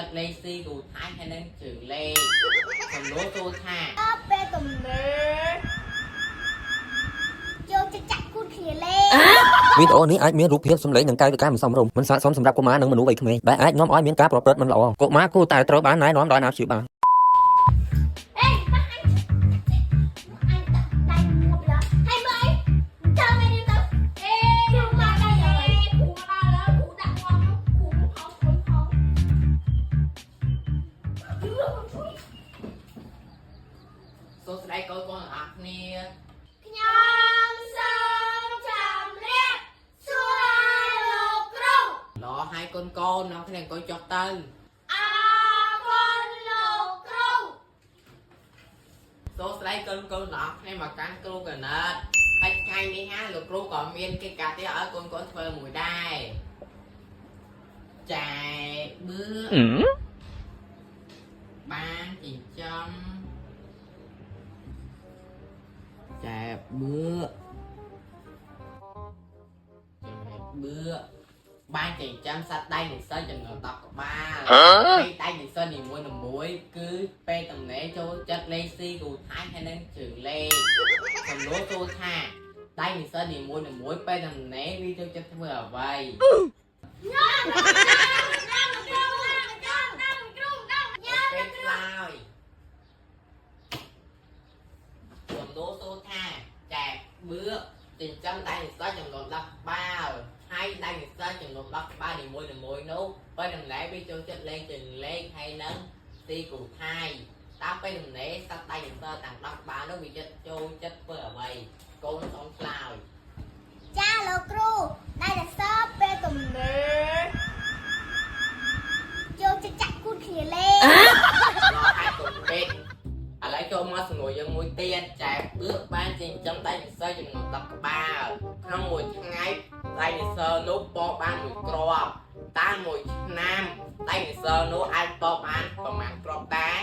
ចិត្តលេងស៊ីគូថៃហើយនឹងជើងលេខសំណួរសួរថា តពេលទំនេរចូលចិត្តចាក់គូតគ្នាលេង វីដេអូនេះអាចមានរូបភាពសម្លេងនិងកាយវិការមិនសមរម្យមិនស័ក្តិសមសម្រាប់កុមារនិងមនុស្សវ័យក្មេងដែលអាចនាំឲ្យមានការប្រព្រឹត្តមិនល្អកុមារគួរតែត្រូវបានណែនាំដោយអាណាព្យាបាល អេប៉ះអញអញដាក់ដៃងាប់ឡើយហើយមើលអីចាំឯនេះទៅអេគ្រូមកដល់ហើយគ្រូមកដល់ហើយគ្រូដាក់ងាប់គ្រូហោខ្លួនហោ សួស្តីកូនកូនទាំងអស់គ្នា ខ្ញុំសូមជម្រាបសួរលោកគ្រូ ល្អហើយកូនកូននាំគ្នាអង្គុយចុះទៅ អរគុណលោកគ្រូ សួស្តីកូនកូនទាំងអស់គ្នាមកកាន់គ្រូកណិតហើយថ្ងៃនេះហាលោកគ្រូក៏មានកិច្ចការទៀតឲ្យកូនកូនធ្វើមួយដែរចែបឿបានចិញ្ចឹមចែបឿចែបឿបានចិញ្ចឹមសត្វដៃនិស្សិតចំនួន10ក្បាលហើយដៃនិស្សិតនីមួយៗគឺពេលតំណេចូលចិត្តលេងស៊ីគូថៃហើយនឹងជើងលេខសំណួរសួរថាដៃនិស្សិតនីមួយៗពេលតំណេវាចូលចិត្តធ្វើអ្វី ញ៉ាំញ៉ាំគ្រូញ៉ាំញ៉ាំគ្រូញ៉ាំញ៉ាំ ពេលឆ្លើយសំណួរសួរថាចែកបឿចិញ្ចឹមដៃនិស្សិតចំនួន10ក្បាលហើយដៃនិស្សិតចំនួន10ក្បាលនីមួយៗនោះពេលដំណែវាចូលចិត្តលេងជើងលេខហើយនឹងទីគូថៃតើពេលដំណែសត្វដៃនិស្សិតទាំង10ក្បាលនោះវាចិត្តចូលចិត្តធ្វើអ្វីកូនសូមឆ្លើយ ចាលោកគ្រូដៃរសើពេលទំនេរចូលចិត្តចាក់គូតគ្នាលេង ល្អហើយកូនពេកឥឡូវចូលមកសំណួរយើងមួយទៀតចែកបឿបានចិញ្ចឹមដៃនិស្សិតចំនួន10ក្បាលក្នុងមួយថ្ងៃដៃនិស្សិតនោះពកបានមួយគ្រាប់តើមួយឆ្នាំដៃនិស្សិតនោះអាចពកបានប្រមាណគ្រាប់ដែរ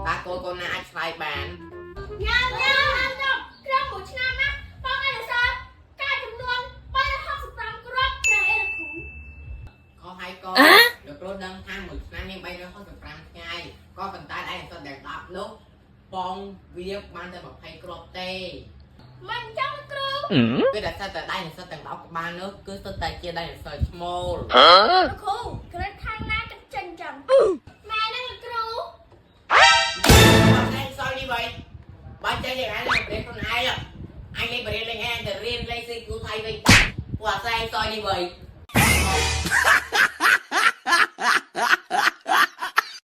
តើកូនកូនណាអាចឆ្លើយបាន ញ៉ាំញ៉ាំញ៉ាំក្នុងមួយឆ្នាំណាបងដៃរសើការចំនួន365គ្រាប់ព្រះអេលោកគ្រូ ខុសហើយកូនលោកគ្រូដឹងថាមួយឆ្នាំមាន365ថ្ងៃក៏ប៉ុន្តែដៃនិស្សិតទាំង10នោះពងវាបានតែ20គ្រាប់ទេ មិនចឹងលោកគ្រូ គឺតែសិតតែដៃនិស្សិតទាំង10ក្បាលនោះគឺសុទ្ធតែជាដៃនិស្សិតឈ្មោល លោកគ្រូក្រិតខាងណាទឹកចេញចឹងម៉ែនឹងលោកគ្រូ បាត់តែសយនេះបីបាត់ចេញយ៉ាងណាមករៀនខ្លួនឯងអញលេងបរៀនលេងឯងទៅរៀនលេងស៊ីគូថៃវិញពួកអាសែសយនេះបី